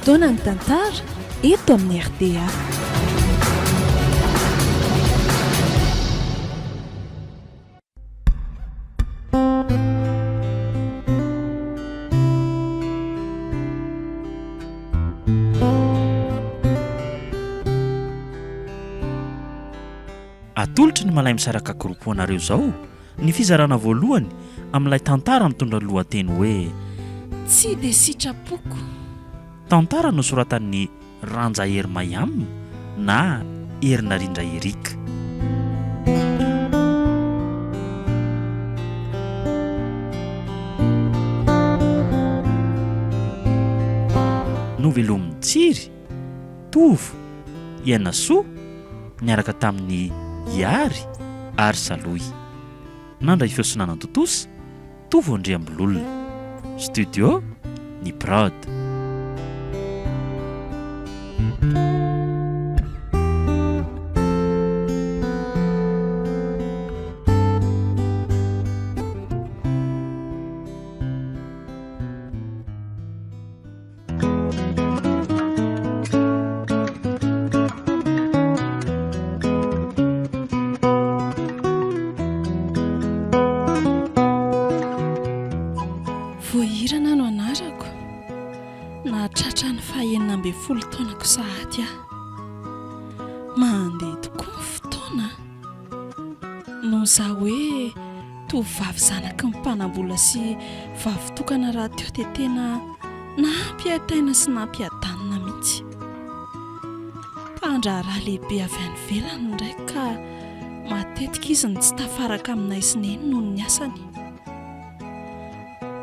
Fotoanan'ny tantara eto amin'ny rta. Atolotry ny Malaimisaraka Group ho anareo izao ny fizarana voalohany amin'ilay tantara mitondra ny lohateny hoe. Tsy dia sitrapoko. Tantara nosoratan'i Ranja Hery Mayam na Herinarindra Eric. Novelomin'i Tsiry, Tovo, Iainasoa niaraka tamin'i Iary ary Salohy. Nandray feo sy nanantontosa, Tovo Andriambololona. Studio, Ny Prod. Voahirana no anarako. Nahatratra ny fahenina ambin'ny folo taonako sahady aho. Mandeha tokoa ny fotoana. Noho izaho hoe tovovavy zanaky ny mpanambola sy vavy tokana rahateo dia tena nampiaitaina sy nampiadanina mihitsy. Mpandraharaha lehibe avy any ivelany ny raiko ka matetika izy no tsy tafaraka aminay sy neny noho ny asany.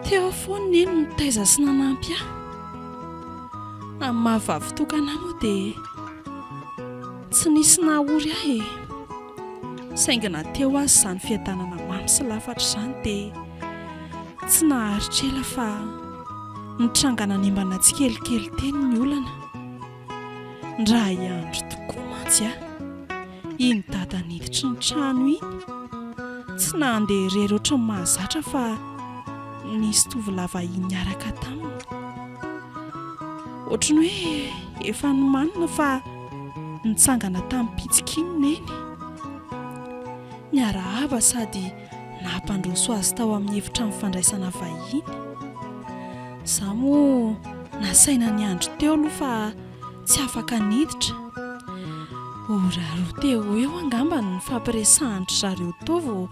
Teo foana neny nitaiza sy nanampy ahy. Amin'ny maha vavy tokana ahy moa dia tsy nisy nahaory ahy e. Saingy na teo aza izany fiadanana mamy sy lafatra izany dia tsy naharitra ela fa nitranga nanembana tsikelikely teny ny olana. Indray andro tokoa mantsy a! Iny dada niditry ny trano iny, tsy nandeha irery ohatry ny mahazatra fa nisy tovolahy vahiny niaraka taminy. Ohatry ny hoe efa nomanina fa nitsangana tamim-pitsikiana Neny. Niarahaba sady nampandroso azy tao amin'ny efitrano fandraisana vahiny. Izaho moa nasaina niandry teo aloha fa tsy afaka niditra. Ora roa teo ho eo angamba no nifampiresahan-dry zareo teo vao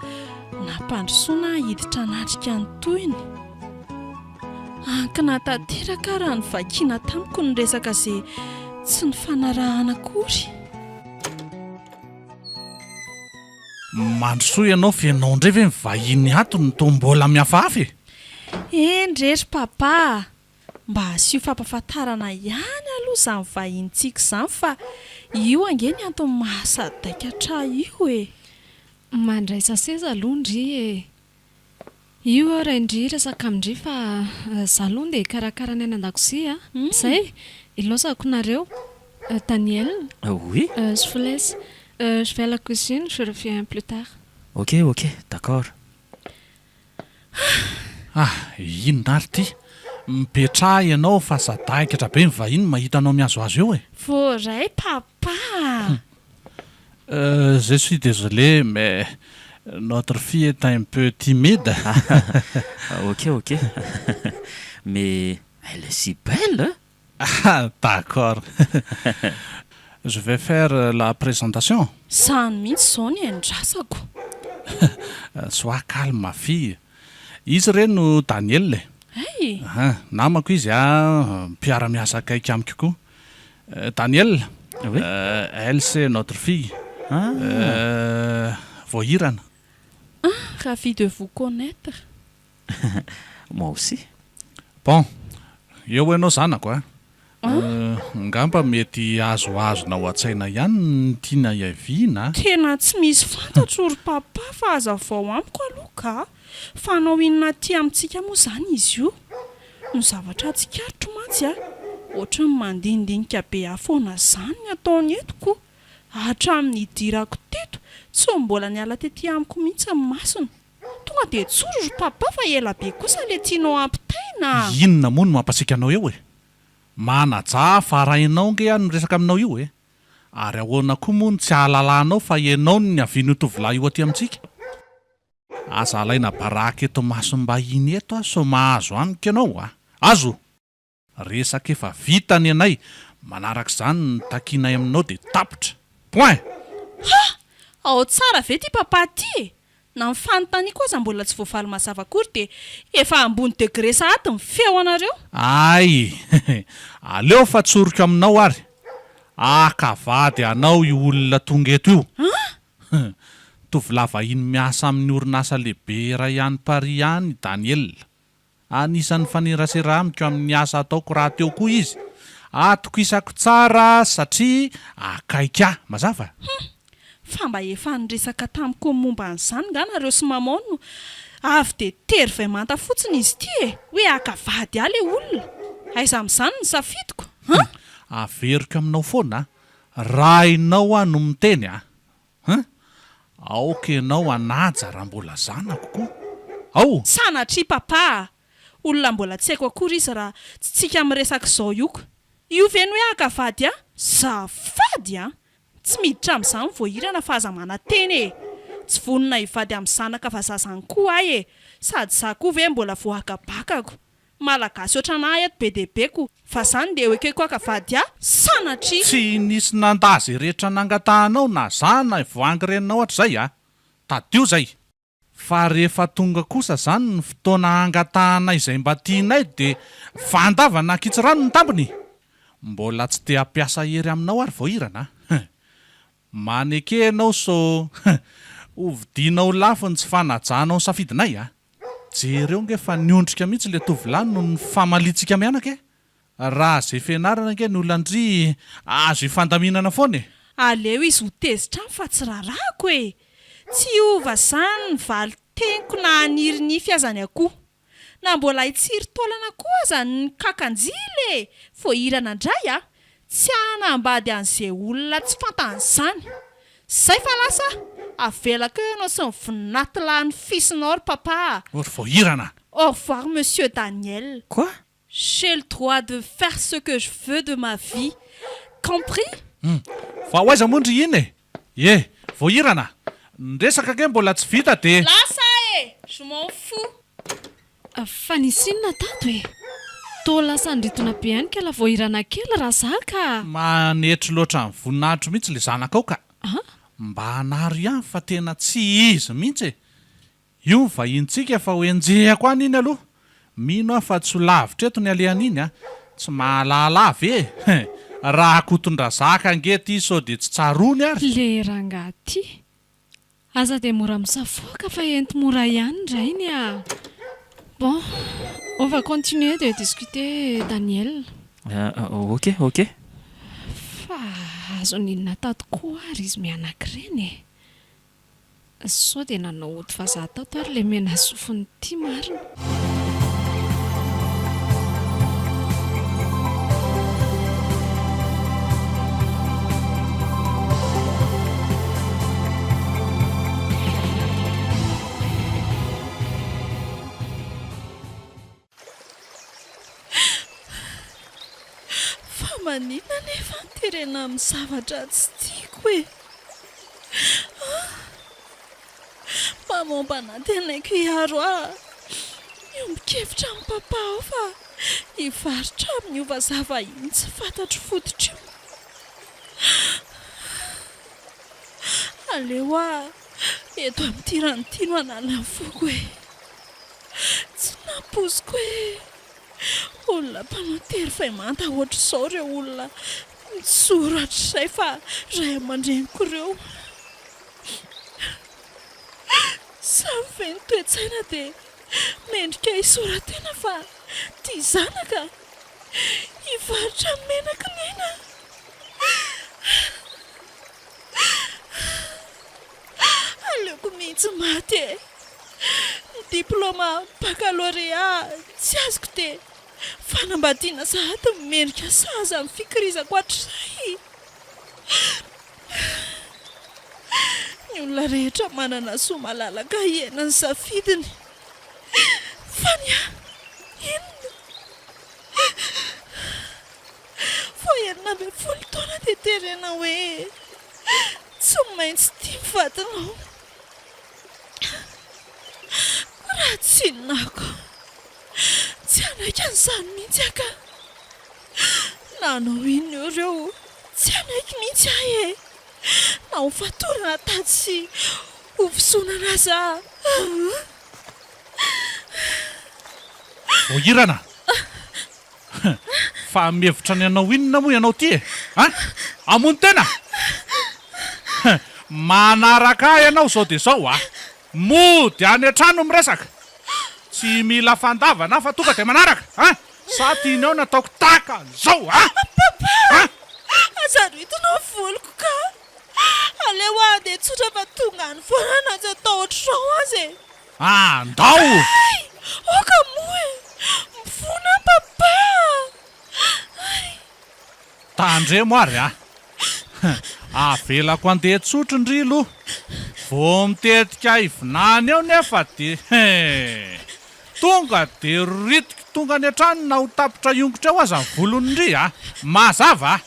nampandrosoana ahy hiditra hanatrika ny tohiny. Ankina tanteraka raha novakiana tamiko ny resaka izay tsy nifanarahana akory. Mandrosoa ianao fa ianao indray ve mivahiny ato no toa mbola mihafahafa e? Eny re ry Papa a! Mba asio fampafantarana ihany aloha izany vahinintsika izany fa io ange ny antony mahasadaikatra ahy io e! Mandraisa seza aloha ndry e! Io eo Raindry resaka amin-dry fa za aloha ndeha hikarakara ny any an-dakozia a! Zay! Ilaozako nareo. Daniel. Oui. Je vous laisse. Je vais à la cuisine, je reviens plus tard. Ok, ok, d'accord. Ah! Inona ary ity? Mipetraha ianao fa sadaikatra be ny vahiny mahita anao mihazohazo eo e! Voaray papa a! Je suis désolé mais notre fille est un peu timide. Ok ok mais elle est si belle! Ah d'accord Je vais faire la présentation. Zany mihitsy izao ny andrasako. Sois calme ma fille. Izy re no Daniel e. Hay! Aha, namako izy a, mpiara-miasa akaiky amiko koa. Daniel, Oui. elle c'est notre fille. Ah. Voahirana. Ah, ravi de vous connaître. Moi aussi. Bon, eo ianao zanako a. Angamba mety azoazonao an-tsaina ihany ny tiana hiaviana a. Tena tsy misy fantatro ry papa fa hazavao amiko aloha ka! Fa hanao inona aty amintsika moa izany izy io? Ny zavatra tsikaritro mantsy a, ohatran'ny mandinidinika be ahy foana izany ny ataony eto ko! Hatramin'ny nidirako teto tsy mbola niala tety amiko mihitsy ny masony. Tonga dia tsory ry papa fa ela be kosa le tianao ampitaina a! Inona moa no mampasiaka anao eo e? Manajà fa rainao nge aho no miresaka aminao io e! Ary ahoana koa moa no tsy ahalalanao fa ianao no niavian'io tovolahy io aty amintsika? Aza alaina baraka eto imasom-bahiny eto aho sao mahazo amiko ianao a! Azo! Resaka efa vita ny anay, manaraka izany ny takianay aminao dia tapitra! Point! Ha! Ao tsara ve ty papa ty e! Na ny fanontaniako aza mbola tsy voavaly mazava akory dia efa ambony degré sahady ny feo anareo. Ay! Aleo fa tsoriko aminao ary! Haka vady anao io olona tonga eto io! An! Tovolahy vahiny miasa amin'ny orinasa lehibe iray any Paris any i Daniel. Anisan'ny mifanerasera amiko amin'ny asa ataoko rahateo koa izy. Atokisako tsara satria akaiky ahy. Mazava? Hum! Fa mba efa niresaka tamiko momba an'izany nga nareo sy maman no avy dia tery vay manta fotsiny izy ity e! Hoe haka vady ahy le olona! Aiza amin'izany ny safidiko? An! Averiko aminao foana, rainao aho no miteny a! Hein! Aoka ianao hanaja raha mbola zanako ko! Ao! Sanatria papa a! Olona mbola tsy haiko akory izy raha tsy tsika miresaka izao io ko! Io ve ny hoe haka vady ahy? Zafady a! Tsy miditra amin'izany voahirana fa aza manantena e! Tsy vonona hivady amin'ny zanaka vazaha zany koa ahy e! Sady za koa ve mbola voahakabakako! Malagasy ohatran'ahy eto be dia be ko! Fa zany dia ekeko haka vady ahy? Sanatria! Tsy nisy nandà ze rehetra nangatahanao na za na i voahangy reninao hatrizay a! Tadidio zay! Fa rehefa tonga kosa zany ny fotoana hangatahanay izay mba tianay dia fandavana ankitsirano ny tambiny! Mbola tsy te hampiasa hery aminao ary voahirana a! Maneke ianao sao hovidianao lafo ny tsy fanajanao ny safidinay a! Jereo nge fa niondrika mihitsy le tovolahy noho ny famaliantsika mianaka e! Raha ze fianarana ange ny olona-ndry azo ifandaminana foana e! Aleo izy ho tezitra any fa tsy rarahako e! Tsy hiova zany ny valin-teniko na haniry nify aza ny akoho. Na mbola hitsiry taolana koa aza ny kakanjila e! Voahirana indray a! Tsy hanambady an'ze olona tsy fantany zany! Zay fa lasa aho! Avelako eo ianao sy ny vinatilahy ny fils-nao ry papa a! Ô ry voahirana! Au revoir monsieur Daniel. Quoi? J'ai le droit de faire ce que je veux de ma vie. Compris? Hum. Fa ho aiza moa ndry iny e? Ie, voahirana! Ny resaka ange mbola tsy vita dia. Lasa aho e! Je m'en fous! Fa nisy inona tato e? Toa lasa nidritona be ihany kala voahirana kely raha za ka! Manetry loatra ny voninahitro mihitsy le zanakao ka! Mba anaro ihany fa tena tsy izy mihitsy e! Io ny vahintsika fa ho enjehako any iny aloha. Mino aho fa tsy ho lavitra eto ny alehan'iny a! Tsy mahalala ve e! Rakotondrazaka ange ity sao dia tsy tsaroany ary! Le rangahy ty! Aza dia mora misafoaka fa ento mora ihany ny rainy a! Bon, on va continuer de discuter Daniel. Ok, ok. Fa azony inona tato koa ary izy mianaka ireny e! Sao dia nanao ody vazaha tato ary ilay mena sofina ity marina. Fa maninona anefa no terena amin'ny zavatra tsy tiako e? Ah! Maman mba nantenaiko hiaro ahy hiombon-kevitra amin'i papa aho fa hivarotra amin'io vazaha vahiny tsy fantatro fototra io. Aleo aho eto amin'ity rano ity no hanala ny foko e! Tsy nampoiziko hoe olona mpanao tery vay manta ohatr'izao ireo olona mijoro hatrizay fa ray aman-dreniko ireo. Samy feno toe-tsaina dia mendrika hisoratena fa tia zanaka hivarotra menaky ny aina. Aleoko mihitsy maty e! Ny diplaoma bakalorea tsy azoko dia fanambadiana sahady no mendrika sahaza amin'ny fikirizako hatrizay. Ny olona rehetra manana zo malalaka hiaina ny safidiny. Fa ny ahy, inona? Vao 16 taona dia terena hoe tsy maintsy tia ny vadinao. Raha tsy inona ako, tsy hanaiky an'izany mihitsy aho ka. Na hanao inona eo ireo, tsy hanaiky mihitsy aho e. Na ho fatorana tady sy ho vozonana aza aho. Voahirana! Fa mihevitra ny hanao inona moa ianao ity e? An? Hamono tena? Manaraka ahy ianao izao dia izao a! Mody any an-trano miresaka! Tsy mila fandavana aho fa tonga dia manaraka an! Sa tianao ny ataoko tahaka an'izao an? Papa! An? Aza arohitina ny voloko ka! Aleo aho handeha tsotra fa tonga any foana na tsy atao ohatr'izao aza e! Andao! Hay! Aoka moa e! Mifona aho papa a! Hay! Tandremo ary a! Avelako handeha tsotra ndry aloha. Vao mitetika hivinany eo nefa dia he! Tonga dia roritiko tonga any an-trano na ho tapitra hiongotra eo aza ny volony ndry a! Mazava a!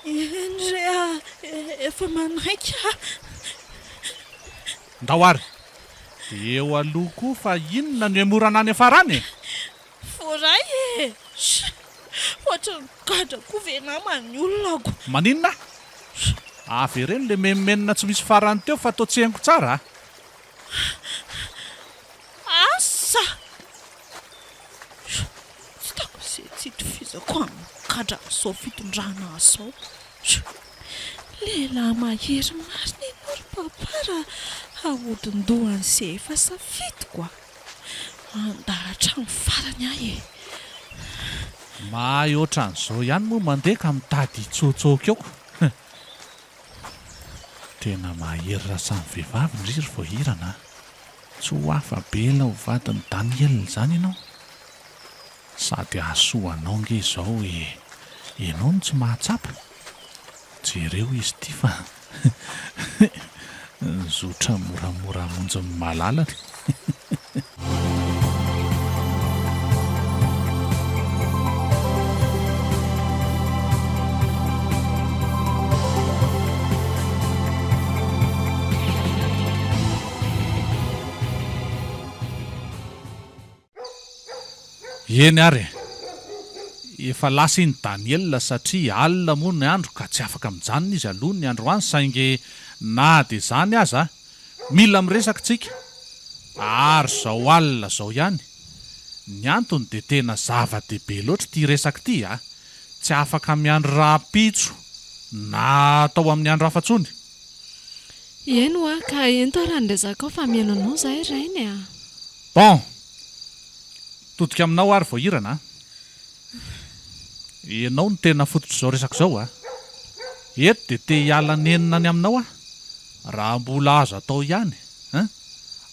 Eny re a! Efa manaiky aho. Ndao ary! Dia eo aloha koa fa inona no hemorana any afara any e? Voaray e! Sh! Ohatran'ny gadra koa ve nama ny olona ko! Maninona? Sh! Avereno le menomenona tsy misy farany teo fa toa tsy henoko tsara a! Asa! Sh! Tsy hitako izay tsy itovizako amin'ny gadra amin'izao fitondrana azy izao. Sh! Lehilahy mahery marina ianao ry papa raha hahodin-dohan'izay efa safidiko a! Handà hatramin'ny farany aho e! Mahay ohatran'izao ihany moa mandeha ka mitady hitsotsoka eo ko. Tena mahery raha samy vehivavy ndry ry Voahirana a! Tsy ho afa-bela ho vadin'i Daniel izany ianao? Sady hahasoa anao nge izao e! Ianao no tsy mahatsapa? Jereo izy ity fa nizotra moramora hamonjy ny malalany. Eny ary e! Efa lasa iny Daniel satria alina moa ny andro ka tsy afaka mijanona izy aloha ny androany saingy na dia izany aza mila miresaka tsika ary izao alina izao ihany. Ny antony dia tena zava-dehibe loatra ity resaka ity a! Tsy afaka miandry rahampitso na atao amin'ny andro hafa intsony. Eny hoa ka ento ary ny resakao fa mihaino anao izahay rainy a! Bon! Todika aminao ary Voahirana a! Ianao no tena fototr'izao resaka izao a! Eto dia te hiala nenina any aminao aho, raha mbola azo atao ihany an!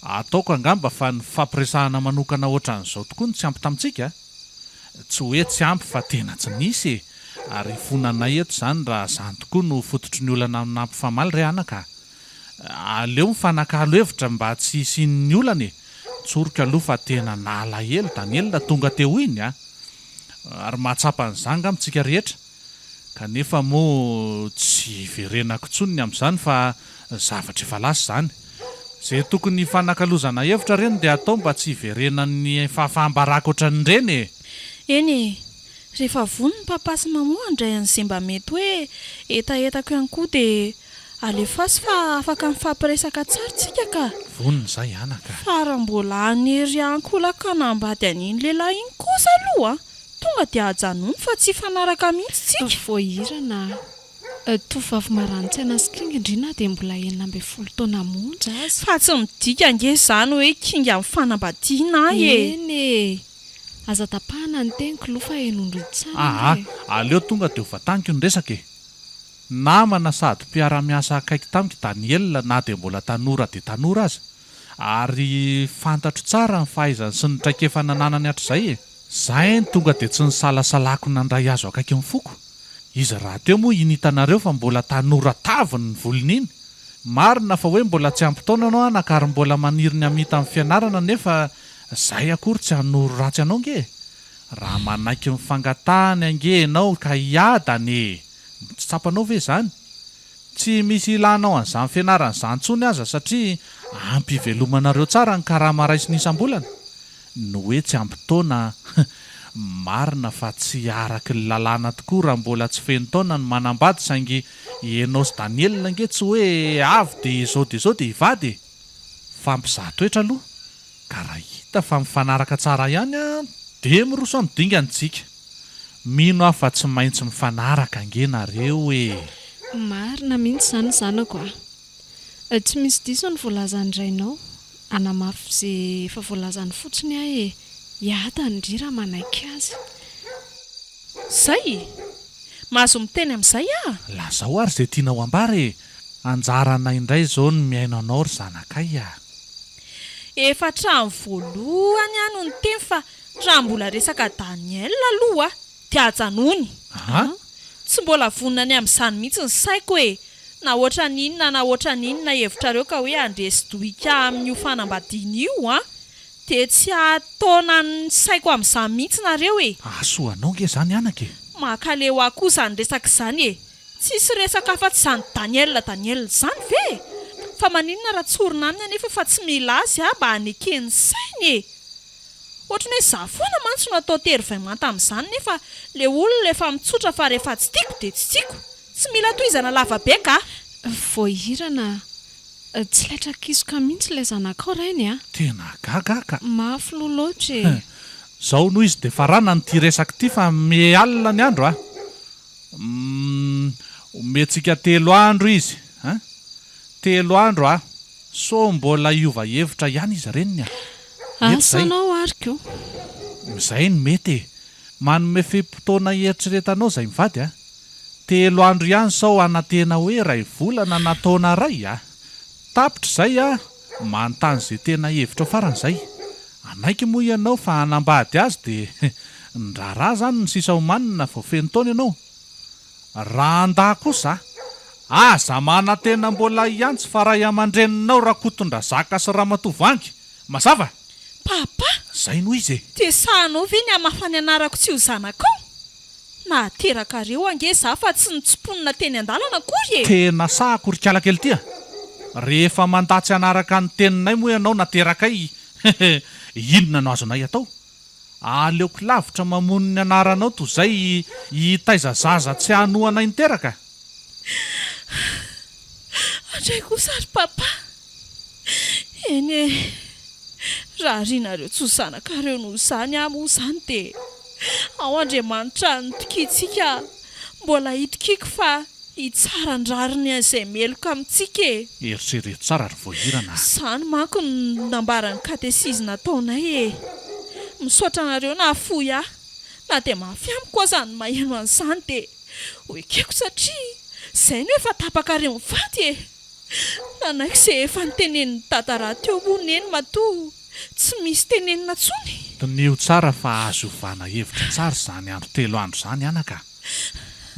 Ataoko angamba fa ny fifampiresahana manokana ohatran'izao tokoa no tsy ampy tamintsika a! Tsy hoe tsy ampy fa tena tsy nisy e! Ary ifonanay eto izany raha izany tokoa no fototry ny olana nampifamaly re anaka a! Aleo mifanakalo hevitra mba tsy hisian'ny olana e! Tsoriko aloha fa tena nalahelo Daniel tonga teo iny a! Ary mahatsapa an'izany angamba tsika rehetra. Kanefa moa tsy hiverenako intsony ny amin'izany fa zavatra efa lasa izany. Izay tokony hifanakalozana hevitra re no dia atao mba tsy hiverenan'ny fahafaham-baraka ohatran'ireny e! Eny e! Rehefa vonona ny papa sy maman handray an'izay mba mety hoe hetahetako ihany koa dia alefaso fa afaka mifampiresaka tsara tsika ka! Vonona izahay anaka. Fa raha mbola hanery ankolaka hanambady an'iny lehilahy iny kosa aloha tonga dia ajanony fa tsy hifanaraka mihitsy tsika. Voahirana aho. Tovovavy maranin-tsaina sy kinga ndry na dia mbola 16 taona monja aza. Fa tsy midika ange izany hoe kinga amin'ny fanambadiana ahy e! Eny e! Aza tapahana ny teniko loha fa henoindry tsara Aa, ange e! aleo tonga dia ho vataniko ny resaka e! Namana sady mpiara-miasa akaiky tamiko Daniel na dia mbola tanora dia tanora aza, ary fantatro tsara ny fahaizany sy ny traikefa nananany hatrizay e! Zay no tonga dia tsy nisalasalako nandray azy ho akaiky ny foko. Izy rahateo moa iny hitanareo fa mbola tanora taviny ny volony iny. Marina fa hoe mbola tsy ampy taona ianao anaka ary mbola maniry ny hamita ny fianarana nefa zay akory tsy hanoro ratsy anao nge e! Raha manaiky ny fangatahany ange ianao ka hiadana e! Tsy tsapanao ve izany? Tsy misy ilanao an'izany fianarana izany intsony aza satria ampy hivelomanareo tsara ny karama raisina isam-bolana. Ny hoe tsy ampy taona, marina fa tsy araky ny lalàna tokoa raha mbola tsy feno taona ny manambady saingy ianao sy Daniel ange tsy hoe avy dia izao dia izao dia hivady e! Fa mpizaha toetra aloha ka raha hita fa mifanaraka tsara ihany dia miroso amin'ny dingana tsika. Mino aho fa tsy maintsy mifanaraka ange nareo e! Marina mihitsy izany zanako a! Tsy misy diso ny voalazan'ny rainao, hanamafy ze efa voalazany fotsiny aho e! Hiadana ndry raha manaiky azy. Zay! Mahazo miteny amin'izay aho? Lazao ary ze tianao ambara e! Anjaranay indray izao ny mihaino anao ry zanakay a! Efa hatramin'ny voalohany aho no niteny fa raha mbola resaka Daniel aloha dia ajanony! An? Tsy mbola vonona ny amin'izany mihitsy ny saiko e! Na ohatran'ny inona na ohatran'ny inona hevitrareo ka hoe handresy doika amin'io fanambadiana io an! Dia tsy hahataona ny saiko amin'izany mihitsy nareo e! Hahasoa anao nge izany anaka e! Mankaleo ahy koa izany resaka izany e! Tsisy resaka afa-tsy izany Daniel Daniel izany ve e! Fa maninona raha tsorina aminy anefa fa tsy mila azy aho mba hanekeny sainy e! Ohatran'ny hoe za foana mantsy no atao tery vay manta amin'izany nefa le olona efa mitsotra fa rehefa tsy tiako dia tsy tiako. Tsy mila tohizana lava be ka! Voahirana a! Tsy laitra kisoka mihitsy ilay zanakao rainy a! Tena gaga aho ka! Mafy loha loatra e! Zao no izy dia faranana ity resaka ity fa miha alina ny andro a! Humm omentsika telo andro izy an! Telo andro a! Sao mbola hiova hevitra ihany izy reniny a! Mety Asa izay. anao ary ko! Izay no mety e! Manome fe-potoana hieritreretanao izay mivady a! Telo andro ihany sao hanantena hoe iray volana na taona iray a! Tapitra izay a! Manontany izay tena hevitrao farany izay. Hanaiky moa ianao fa hanambady azy dia ny raharaha izany no sisa homanina vao feno taona ianao. Raha handà kosa, aza manantena mbola hiantso fa ray aman-dreninao Rakotondrazaka sy Ramatoa Vangy. Mazava? Papa! Izay no izy e! Dia sahanao ve ny hamafa ny anarako tsy ho zanakao? Nahaterakareo ange za fa tsy nitsimponina teny an-dalana akory e! Tena sahako ry kalakely ty a! Rehefa mandà tsy hanaraka ny teninay moa ianao naterakay hehe inona no azonay atao? Aleoko lavitra mamono ny anaranao toy izay hitaiza zaza tsy hanohanay niteraka. Andray kosa ry papa! Eny e! Raha arianareo tsy ho zanakareo noho izany aho moa izany dia ao Andriamanitra nitokiantsika mbola hitokiako fa hitsara ny rariny an'izay meloka amintsika e! Eritrereto tsara ry Voahirana a! Izany manko no nambaran'ny katesizy nataonay e! Misaotra anareo nahafoy ahy, na dia mafy amiko aza ny maheno an'izany dia ho ekeko satria izay no efa tapakareo mivady e! Nanaiky izay efa notenenin'i Dada rahateo moa Neny matoa tsy misy tenenina intsony. Diniho tsara fa azo ovana hevitra tsara izany andro telo andro izany anaka a!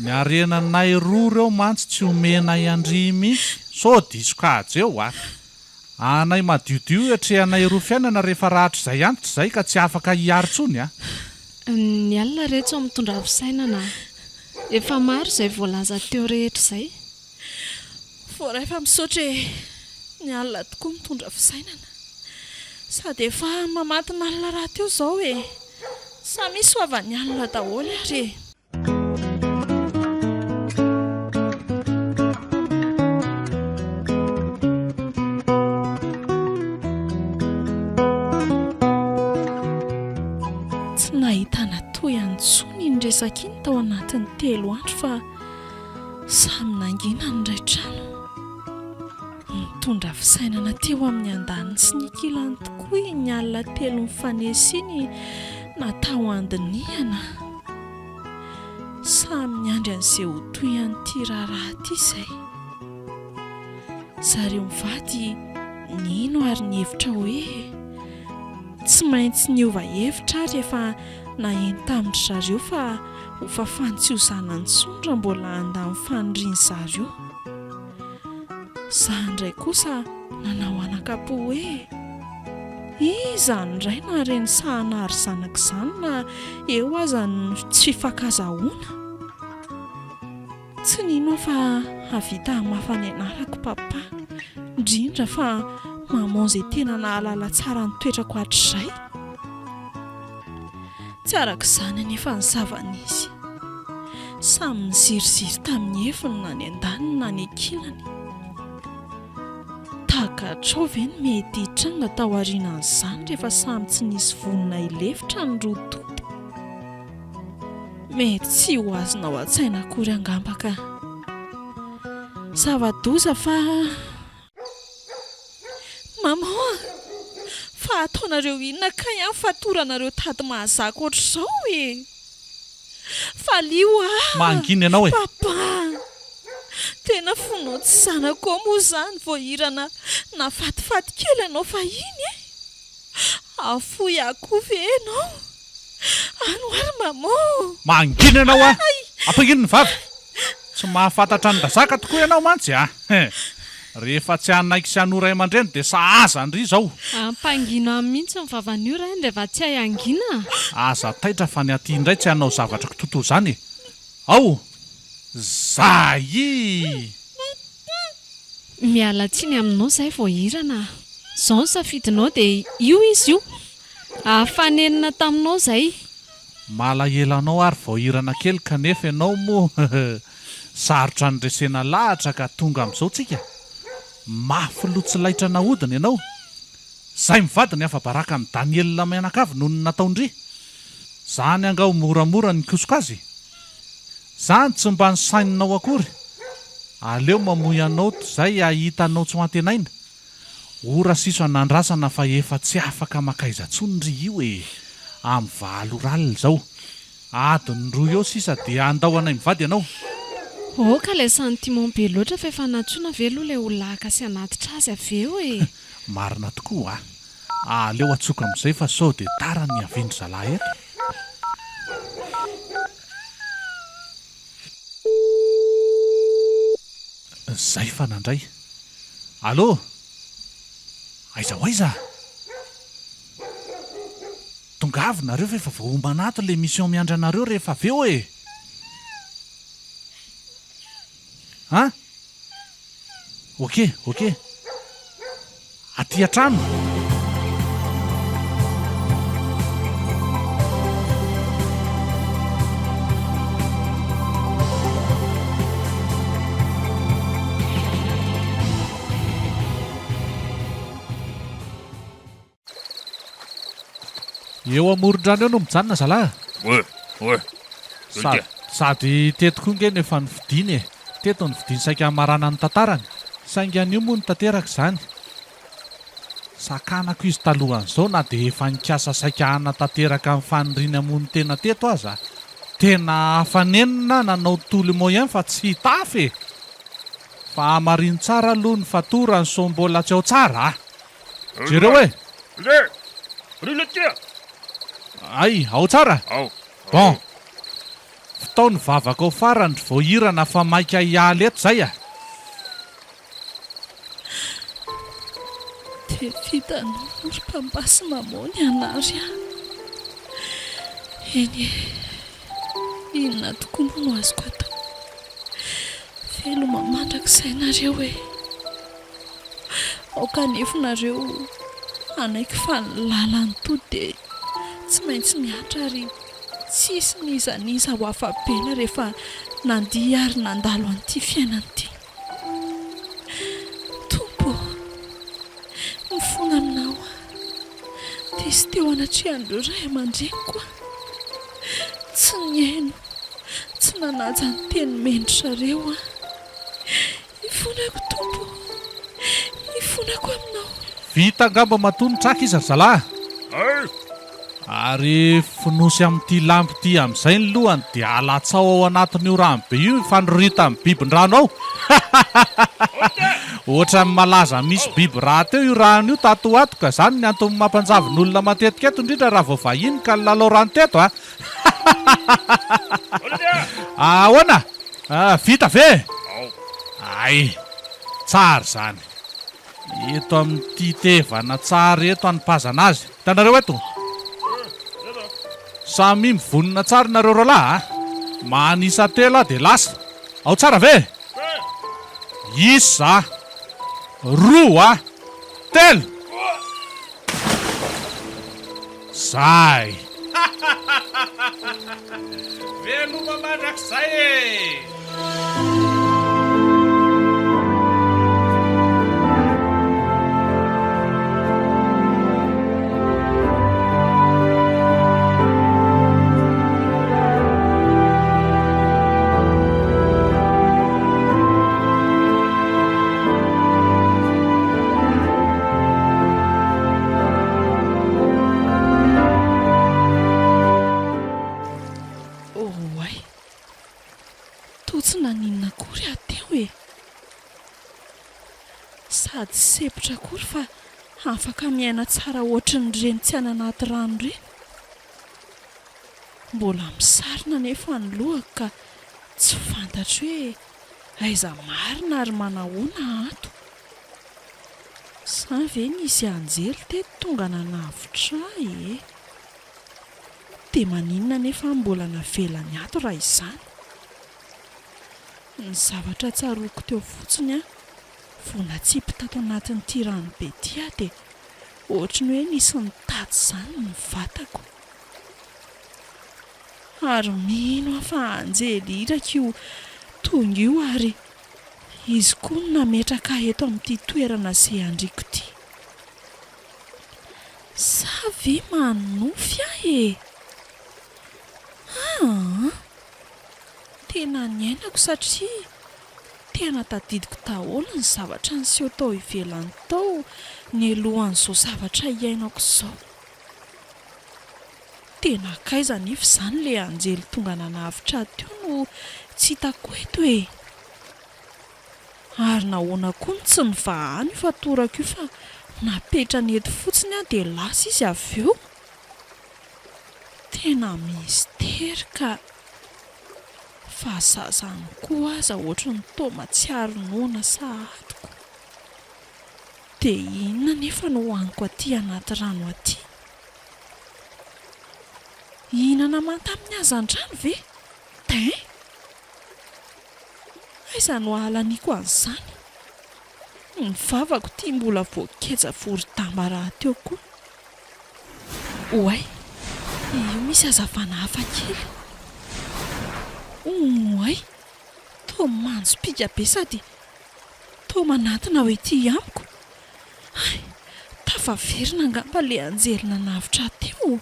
Ny harenanay roa ireo mantsy tsy omenay an-dry mihitsy, sao diso kajy eo a! Anay madiodio iatrehanay roa fiainana rehefa rahatrizay antitra izay ka tsy afaka hiary intsony a! Ny alina re tsy ao mitondra fisainana a! Efa maro izay voalaza teo rehetra izay. Voaray fa misaotra e! Ny alina tokoa mitondra fisainana. Sady efa mamatin'alina rahateo izao e! Samia soavan'ny alina daholo ary e! Tsy nahitana tohiny intsony iny resaka iny tao anatin'ny telo andro fa Samy nangina ny iray trano. Nitondra fisainana teo amin'ny andaniny sy ny ankilany tokoa iny alina telo nifanesy iny natao handinihana. Samy niandry an'izay ho tohin'ity raharaha ity izay. Zareo mivady nino ary nihevitra hoe tsy maintsy niova hevitra ary efa Naheno tamin-dry zareo fa ho fafany tsy ho zanany intsony raha mbola handà ny faniriany zareo. Za indray kosa nanao anakam-po hoe. Iza ny ray na reny sahanary zanaka izany na eo aza ny tsy fifankazahoana? Tsy nino aho fa hahavita hamafa ny anarako papa, indrindra fa maman izay tena nahalala tsara ny toetrako hatrizay. Tsy araka izany anefa ny zava-nisy. Samy niziriziry tamin'ny heviny na ny andaniny na ny ankilany. Takatrao ve ny mety hitranga taorianan'izany rehefa samy tsy nisy vonona hilefitra ny roa tonta? Mety tsy ho azonao an-tsaina akory angamba ka. Zava-doza fa. Maman a! Fa ataonareo inona kay an fatoranareo tady mahazaka ohatr'izao e! Valio aho! Mangina ianao e! Papa! Tena fonao tsy zanakao moa izany voahirana nafatifaty kely anao fahiny e! Hahafoy ahy koa ve ianao? Any ho ary maman ô! Mangina ianao a! Ampangino ny vava! Tsy mahafantatra an'i Razaka tokoa ianao mantsy a! Rehefa tsy hanaiky sy hanoa ray aman-dreny dia sahaza an-dry izao! Ampangino ahy mihitsy ny vavan'io rainy rehefa tsy hay hangina a! Aza taitra fa ny aty indray tsy hanao zavatra kitotoa izany e! Ao! Zay! Miala tsiny aminao izay voahirana a! Izao ny safidinao dia io izy io! Afa-nenina taminao izay. Malahelo anao ary voahirana kely kanefa ianao moa sarotra nresena lahatra ka tonga amin'izao tsika. Mafy loha tsy laitra nahodina ianao. Zay mivady ny afa-baraka an'i Daniel mianakavy noho ny nataon-dry. Zany angaha ho moramora ny hikosoka azy? Zany tsy mba nosaininao akory. Aleo mamoy anao tozay hahita anao tsy ho antenaina. Ora sisa nandrasana fa efa tsy afaka makaiza tsony ry io e! Am valo ora alina izao. Adiny roa eo sisa dia handao anay mivady ianao. Aoka ilay sentiment be loatra fa efa nantsoina ve aloha ilay olona haka sy hanatitra azy avy eo e! Marina tokoa a! Aleo atsoka amin'izay fa sao dia tara ny hiavian-dry zalahy eto. Zay fa nandray. Allô! Aiza ho aiza? Tongava nareo fa efa voaomana ato le mission miandry anareo rehefa avy eo e! An? Ok, ok. Aty an-trano. Eo amoron-drano eo no mijanona zalahy a! Ouais, ouais. Sady, sady teto koa nge no efa nofidiny e! Teto no nofidiny saika hamarana ny tantarany. Saingy anio moa no tanteraka izany. Sakanako izy talohan'izao na dia efa nikasa saika hanatanteraka ny faniriany hamono tena teto aza. Tena afa-nenina nanao tous les moyens fa tsy tafa e! Fa hamarino tsara aloha ny fatorany sao mbola tsy ao tsara a! Jereo e! Hay, ao tsara? Bon. Vitao ny vavaka ao farany ry Voahirana fa maika hiala eto zay a! Dia vitanao moa ry mpambasy mamoa ny hanary ahy. Eny e, inona tokoa moa no azoko atao. Veloma mandrakizay nareo e. Aoka anefa nareo hanaiky fa ny lalan'ny tody dia tsy maintsy mihatra ary tsisy n'iza n'iza ho afa-bela rehefa nandia ary nandalo an'ity fiainana ity. Tompo ô, mifona aminao aho. Diso teo anatrehan'ireo ray aman-dreniko aho. Tsy nihaino, tsy nanaja ny teny nomen-dry zareo aho. Ifonako Tompo ô! Ifonako aminao. Vita angamba matoa nitraka izy ry zalahy Ary fonosy amin'ity lamba ity amin'izay ny lohany dia alatsao ao anatin'io rano be io hifanoritan'ny bibin-drano ao. Ohatran'ny malaza misy biby rahateo io rano io tato ho ato ka izany ny antony mampanjavon'olona matetika eto indrindra raha vao vahiny ka nilalao rano teto a! Ahoana? Vita ve? Hay! Tsara izany. Eto amin'ity tevana tsara eto anipazana azy. Hitanareo eto? Samia mivonona tsara nareo roalahy a! Manisa telo aho dia lasa. Ao tsara ve? Isa, roa, telo! Zay! Veloma mandrakizay e! Oay! Toa tsy naninona akory aho teo e! Sady sempotra akory fa afaka miaina tsara ohatrin'ireny tsy any anaty rano ireny. Mbola misarona anefa ny lohako ka tsy fantatro hoe aiza marina ary manahoana ato. Sa ve nisy anjely teto tonga nanavotra ahy e? Dia maninona anefa aho mbola navelany ato raha izany? Ny zavatra tsaroako teo fotsiny an, vao natsipy tato anatin'ity ranobe ity aho dia ohatry ny hoe nisy nitady izany ny vatako. Ary mino aho fa anjely iraka io tonga io ary izy koa no nametraka ahy eto amin'ity toerana izay andriako ity. Sa ve manonofy aho e? Aa! Tena niainako satria tena tadidiko daholo ny zavatra niseho tao ivelany tao nialohan'izao zavatra iainako izao. Tena kaiza anefa izany ilay anjely tonga nanavotra ahy teo no tsy hitako eto e? Ary nahoana koa no tsy nivahany io fatorako io fa napetrany eto fotsiny aho dia lasa izy avy eo? Tena mistery ka! Fa za zany koa aza ohatry ny toa matsiaro noana sahady ko! Dia inona anefa no hohaniko aty anaty rano aty? Hihinana manta amin'ny hazandrano ve? Dain! Aiza no ahalaniako an'izany? Ny vavako ity mbola voaketsa vorodamba rahateo koa. Oay, io misy hazavana hafa kely. Oay, toa manjopiaka be sady toa manatona ho ety amiko. Hay, tafaverina angamba ilay anjely nanavotra ahy teo.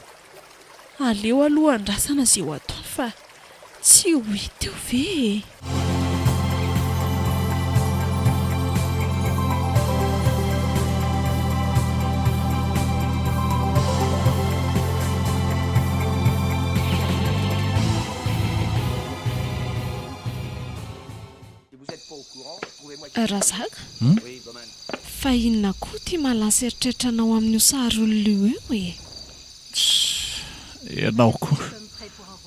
Aleo aloha andrasana izay ho ataony fa tsy ho hita eo ve e! Razaka, fa inona koa ity mahalasa eritreritra anao amin'io sary olona io eo e? Tssy, ianao koa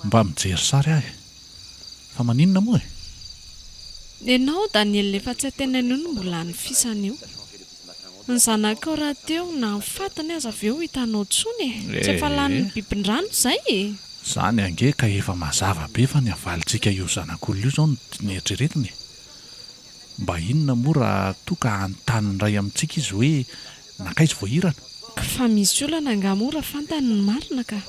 mba mijery sary aho e! Fa maninona moa e? Ianao Daniel efa tsy antenaina io no mbola hanofisana io. Ny zanakao rahateo na ny fatiny aza avy eo hitanao intsony e! Tsy efa lanin'ny bibin-drano izay e! Izany ange ka efa mazava be fa ny havalintsika io zanak'olona io izao no eritreretina e! Mba inona moa raha toa ka hanontany ny iray amintsika izy hoe nankaiza voahirana? Fa misy olana angaha moa raha fantany ny marina ka!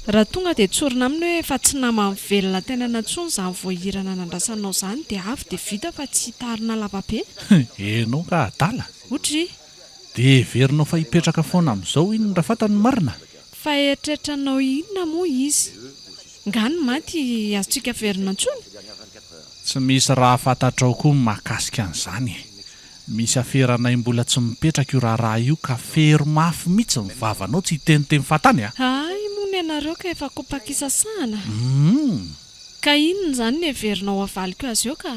Raha tonga dia tsorina aminy hoe efa tsy naman'ny velona tenana intsony izany voahirana nandrasanao izany dia avy dia vita fa tsy hitarina lava be. Enao nga adala? Otry! Dia heverinao fa hipetraka foana amin'izao iny raha fantany ny marina? Fa eritreritranao inona moa izy? Nga ny maty azontsika averina intsony? Tsy misy raha fantatrao koa ny mahakasika an'izany e! Misy aferanay mbola tsy mipetraka io raharaha io ka fero mafy mitsy ny vavanao tsy hiteniteny fahatany a! Hay moa ny anareo ka efa kopak'isasahana? Humm! Ka inona izany no heverinao havaliko azy eo ka?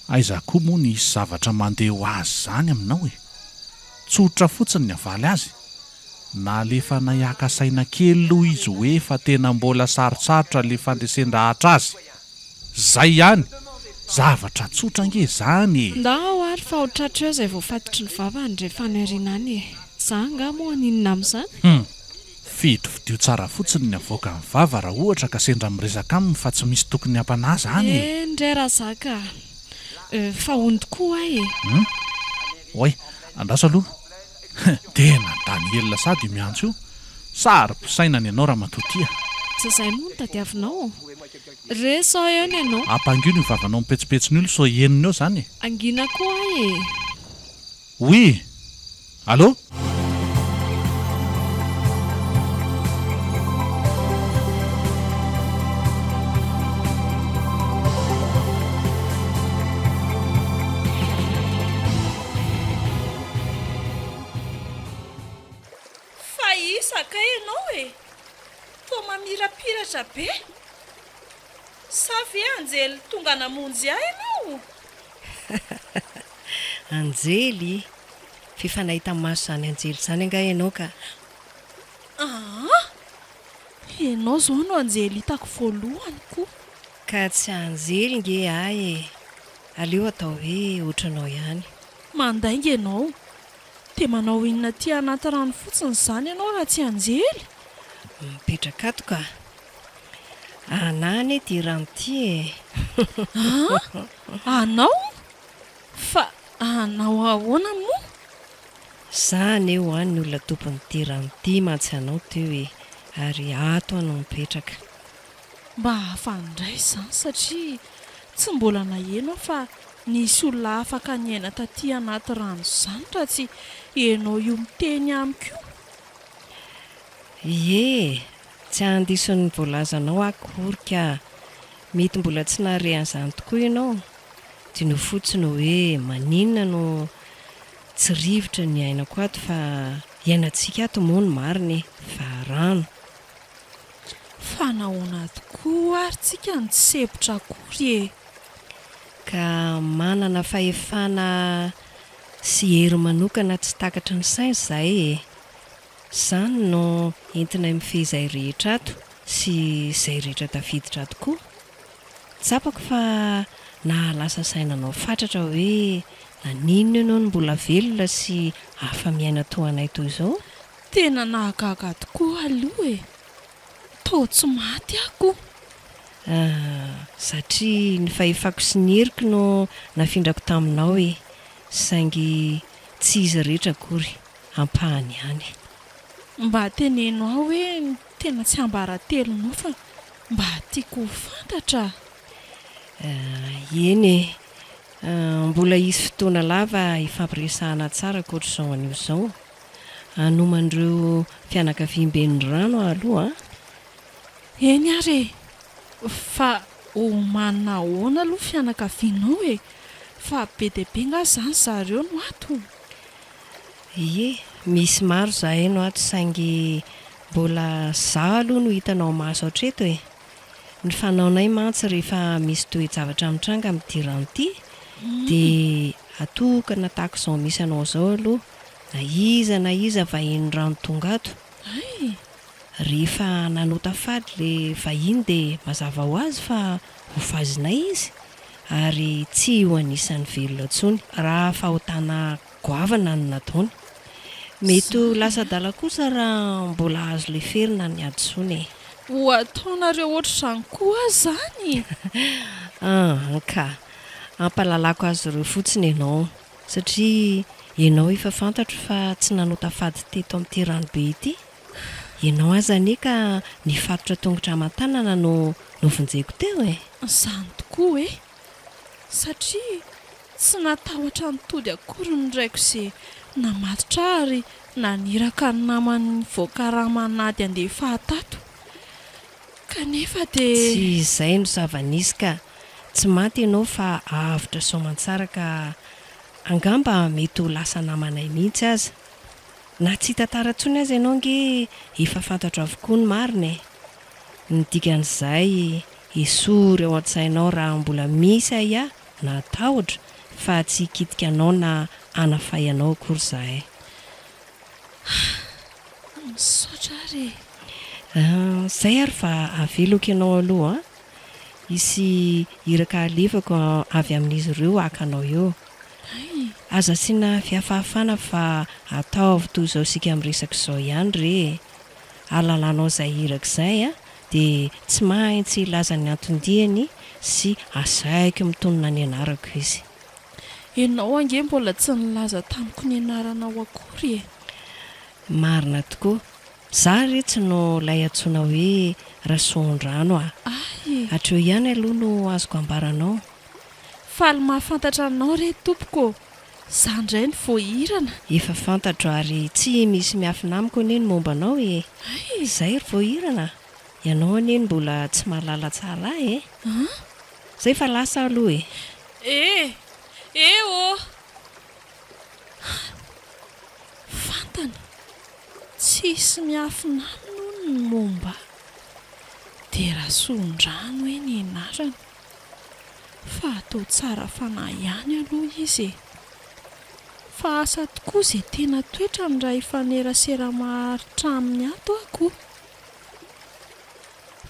Aiza koa moa ny hisy zavatra mandeha ho azy izany aminao e! Tsotra fotsiny ny havaly azy. Nalefanay haka saina kely loha izy hoe fa tena mbola sarotsarotra le fandresen-dahatra azy. Zay ihany! Zavatra tsotra ange izany e! Ndao ary fa ho tratra eo izay voafatotry ny vavany rehefa any aoriana any e! Za angaha moa haninona amin'izany? Hum! Fidifidio tsara fotsiny ny avoakan'ny vava raha ohatra ka sendra miresaka aminy fa tsy misy tokony hampanahy izany e! Eny re Razaka a! Euh, fa hono tokoa ahy e! Hum! Oay, andraso aloha. Tena Daniel sady io miantso io. Saro-pisainana ianao ramatoa ty a! Tsy izay moa no tadiavinao? Re sao eo ny anao. Ampangino io vavanao mipetsopetsona io sao henony eo zany e! Angina koa ahy e! Oui! Allô? Fa iza kay ianao e? Toa mamirapiratra be. Sa ve anjely tonga namonjy ahy ianao? Anjely? F'efa nahita maso izany anjely izany angaha ianao ka? Aa! Ianao izao no anjely hitako voalohany ko! Ka tsy anjely nge ahy e! Aleo atao hoe ohatranao ihany. Mandainga ianao. Dia manao inona aty anaty rano fotsiny izany ianao raha tsy anjely? Mipetraka ato ka. Anà anie ity rano ity e! An? Anao? Fa anao ahoana moa? Za anie hoa ny olona tompon'ity rano ity mantsy anao teo e! Ary ato aho no mipetraka. Mba hafa indray izany satria tsy mbola naheno aho fa nisy olona afaka niaina taty anaty rano izany raha tsy ianao io miteny amiko io. Ie, tsy handiso ny voalazanao aho akory ka. Mety mbola tsy nahare an'izany tokoa ianao. Diniho fotsiny hoe maninona no tsy rivotra no iainako ato fa iainantsika ato moa ny marina e, fa rano. Fa nahoana tokoa ary tsika no tsy sempotra akory e? Ka manana fahefana sy hery manokana tsy takatry ny saina izahay e. Izany no entinay mifehy izay rehetra ato sy izay rehetra tafiditra ato koa. Tsapako fa nahalasa saina anao fatratra hoe naninona ianao no mbola velona sy afa-miaina toa anay toy izao? Tena nahagaga tokoa aloha e! Toa tsy maty aho ko! Ah, satria ny fahefako sy ny heriko no nafindrako taminao e! Saingy tsy izy rehetra akory, ampahany ihany. Mba teneno ahy hoe ny tena tsiambaratelonao fa mba tiako ho fantatra. Eny e! Mbola hisy fotoana lava hifampiresahana tsara ankoatr'izao anio izao. Hanoman'ireo fianakaviamben'ny rano aho aloha an! Eny ary e! Fa homanina ahoana aloha fianakavianao e? Fa be dia be nga izany zareo no ato? Ie, misy maro izahay no ato saingy mbola izaho aloha no hitanao maso hatreto e! Ny fanaonay mantsy rehefa misy toe-javatra mitranga amin'ity rano ity dia atokana tahaka izao misy anao izao aloha na iza na iza vahiny rano tonga ato. Rehefa nanota fady le vahiny dia mazava ho azy fa ho fazinay izy ary tsy ho anisan'ny velona intsony raha fahotana Goavana no nataony. Mety ho lasa adala kosa raha mbola azo leferina ny hadisoana e. Ho ataonareo ohatr'izany koa zany? An ka. Ampahalalako azy ireo fotsiny ianao. Satria ianao efa fantatro fa tsy nanota fady teto amin'ity ranobe ity. Ianao aza anie ka nifatotra tongotra aman-tanana no novonjeko teo e. Izany tokoa e. Satria Tsy natahotra ny tody akory ny raiko izay namatotra ahy ary naniraka ny namany voakarama an'ady handeha faha tato. Kanefa dia. Tsy izay no zava-nisy ka. Tsy maty ianao fa avotra soamantsara ka angamba mety ho lasa namanay mihitsy aza. Na tsy hitantara intsony aza ianao ange efa fantatro avokoa ny marina e. Ny dikan'izay esory ao an-tsainao raha mbola misy ahiahy na tahotra fa tsy hikitika anao na hanafay anao akory izahay. Misaotra ary e! Zay ary fa avelako ianao aloha an! Hisy iraka halefako avy amin'izy ireo haka anao eo. Aza asiana fihafahafana fa ataovy toy izao isika miresaka izao ihany re e! Ahalalanao izay iraka izay dia tsy maintsy hilaza ny anton-diany sy asaiko mitonona ny anarako izy. Ianao ange mbola tsy nilaza tamiko ny anaranao akory e! Marina tokoa. Za re tsy no lay antsoina hoe Rasoandrano a! Ahy e! Hatreo ihany aloha no azoko ambara anao. Faly mahafantatra anao re tompoko ô! Za ndray no voahirana. Efa fantatro ary tsy misy miafina amiko anie ny momba anao e! Hay! Zay ry voahirana a! Ianao anie no mbola tsy mahalala tsara ahy e! An? Zay fa lasa aho aloha e! E! E ô! Fantany! Tsisy miafina aminy hono ny momba ahy. Dia Rasoandrano hoe ny anarany. Fa atao tsara fanahy ihany aloha izy e! Fa asa tokoa izay tena toetrany raha hifanerasera maharitra aminy ato aho ko!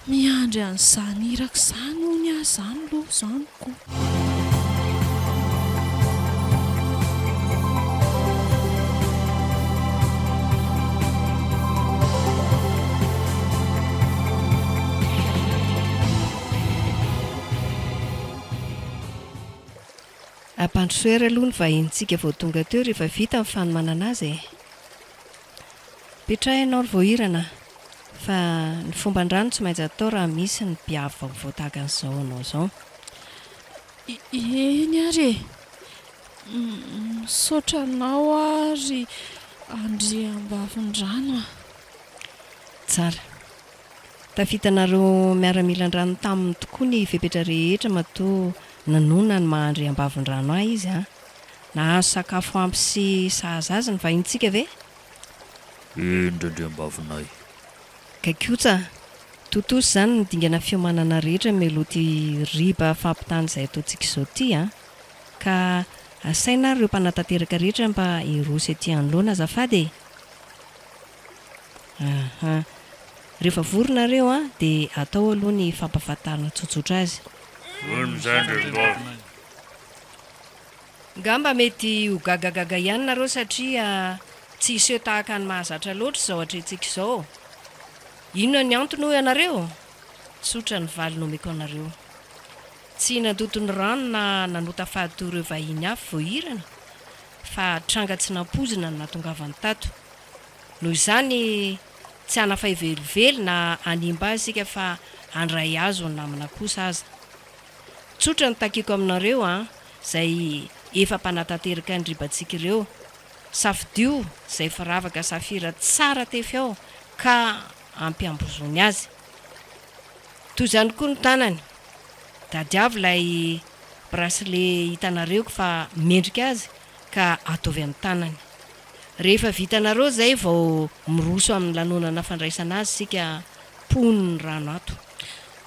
Miandry an'izany iraka izany hono aho izany aloha izany ko! Ampandrosoy ary aloha ny vahinintsika vao tonga teo rehefa vita ny fanomanana azy e! Petraho ianao ry Voahirana a! Fa ny fomban-drano tsy maintsy atao raha misy ny mpiavy vaovao tahaka an'izao anao izao. Eny ary e! Misaotra anao aho ry Andriambavindrano a! Tsara. Tafitanareo miaramilan-drano taminy tokoa ny fepetra rehetra matoa nanona ny maha Andriambavindrano ahy izy an! Nahazo sakafo ampy sy sahaza azy ny vahintsika ve? Eny Randriambavinay. Kaikotsa, tontosa izany ny dingana fiomanana rehetra mialoha ity riba fampitana izay ataontsika izao ity an! Ka asaina ary ireo mpanatanteraka rehetra mba hiroso ety anoloana azafady e! Aha. Rehefa vory nareo an, dia atao aloha ny fampahafantarana tsotsotra azy. Vonona izay Andriambavy. Ngamba mety ho gagagaga ihany nareo satria tsy hiseho tahaka ny mahazatra loatra izao atrehintsika izao. Inona ny antony hoy ianareo? Tsotra ny valiny omeko anareo. Tsy nandoto ny rano na nanota fady toy ireo vahiny hafa voahirana fa tranga tsy nampoizina no nahatongavany tato. Noho izany, tsy hanafay velively na hanimba azy isika fa handray azy ho namana kosa aza. Tsotra ny takiako aminareo an, izay efa mpanatanteraka ny ribantsika ireo, safidio izay firavaka safira tsara tefy ao ka ampiambozony azy. Toy izany koa ny tanany, tadiavo ilay bracelet hitanareo fa mendrika azy ka ataovy amin'ny tanany. Rehefa vitanareo izay vao miroso amin'ny lanonana fandraisana azy isika mponin'ny rano ato.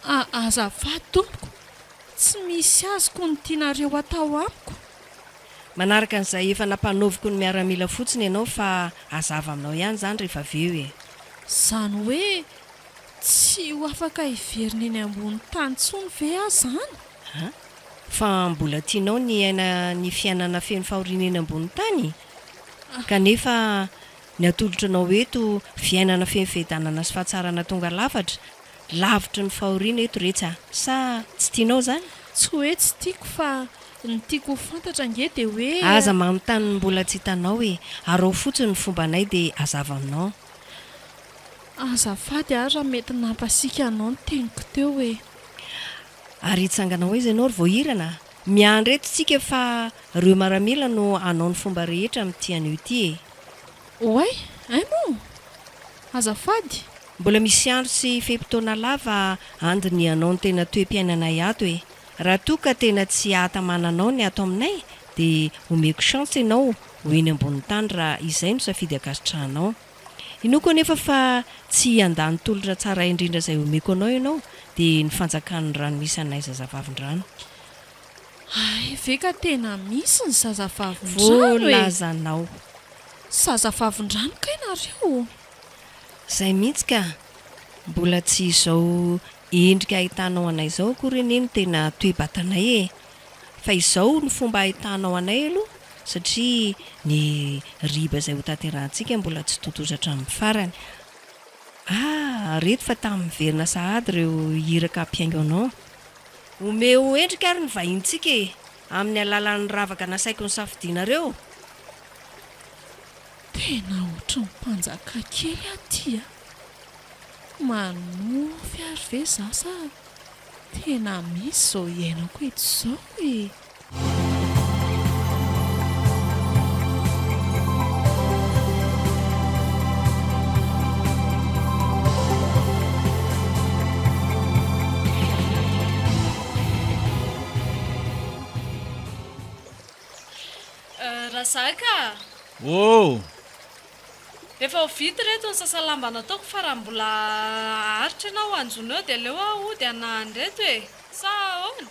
A Azafady tompoko, tsy misy azoko ny tianareo atao amiko. Manaraka an'izay efa nampanaoviko ny miaramila fotsiny ianao fa hazava aminao ihany izany rehefa avy eo e. Izany hoe tsy ho afaka hiverina eny ambony tany intsony ve aho izany? A Fa mbola tianao ny hiaina ny fiainana feno fahoriana eny ambony tany? Kanefa ny atolotro anao eto fiainana feno fiadanana sy fahatsarana tonga lafatra, lavitry ny fahoriana eto retsy a! Sa tsy tianao izany? Tsy hoe tsy tiako fa ny tiako ho fantatra ange dia hoe. Aza manontany ny mbola tsy hitanao e! Araho fotsiny ny fombanay dia hazava aminao. Azafady ary raha mety nampasiaka anao ny teniko teo e! Ary hitsangana ho aiza ianao ry Voahirana a? Miandry eto tsika fa reo maramila no hanao ny fomba rehetra amin'ity anio ity e! Oay! Hay moa! Azafady! Mbola misy andro sy fe-potoana lava handinihanao ny tena toe-piainanay ato e! Raha toa ka tena tsy hahatamana anao ny ato aminay dia omeko chance ianao ho eny ambonin'ny tany raha izay no safidy ankasitrahanao. Inoako anefa fa tsy hiandà ny tolotra tsara indrindra izay omeko anao ianao, dia ny fanjakan'ny rano misy anay zazavavindrano. Hay ve ka tena misy ny zazavavindrano e! Voalazanao. Zazavavindrano kay nareo? Izay mihitsy ka! Mbola tsy izao. endrika ahitanao anay izao akory anie no tena toe-batanay e! Fa izao no fomba ahitanao anay aloha satria ny riba izay hotanterahantsika mbola tsy tontosa hatramin'ny farany. Ah! Reto fa tamy miverina sahady ireo iraka hampihaingo anao. Omeo endrika ary ny vahinintsika e! Amin'ny alalan'ny ravaka nasaiko nosafidianareo. Tena ohatry ny mpanjaka kely aho ty a! Manofy ary ve za sa tena misy izao iainako eto izao e! Razaka a! Oh! Efa ho vita ireto ny sasa lamba nataoko fa raha mbola haharitra ianao hanjono eo dia aleo aho hody hanahy an'ireto e! Sa ahoana?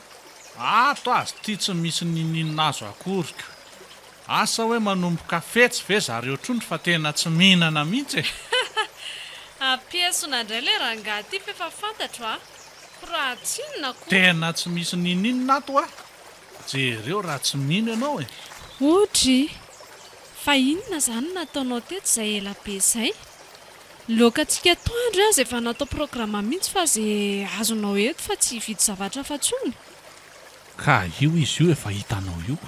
Ato azy ity tsy misy niniana azo akory ko! Asa hoe manomboka fetsy ve zareo trondro fa tena tsy mihinana mihitsy e! Ampiesona indray ilay rangahy ity f'efa fantatro a! Ko raha tsy inona ko! Tena tsy misy niniana ato a! Jereo raha tsy mino ianao e! Odry! Fa inona izany no nataonao teto izay ela be izay? Loakantsika atoandro aza efa natao programa mihitsy fa ze azonao eto fa tsy hividy zavatra hafa tsony. Ka io izy io efa hitanao io.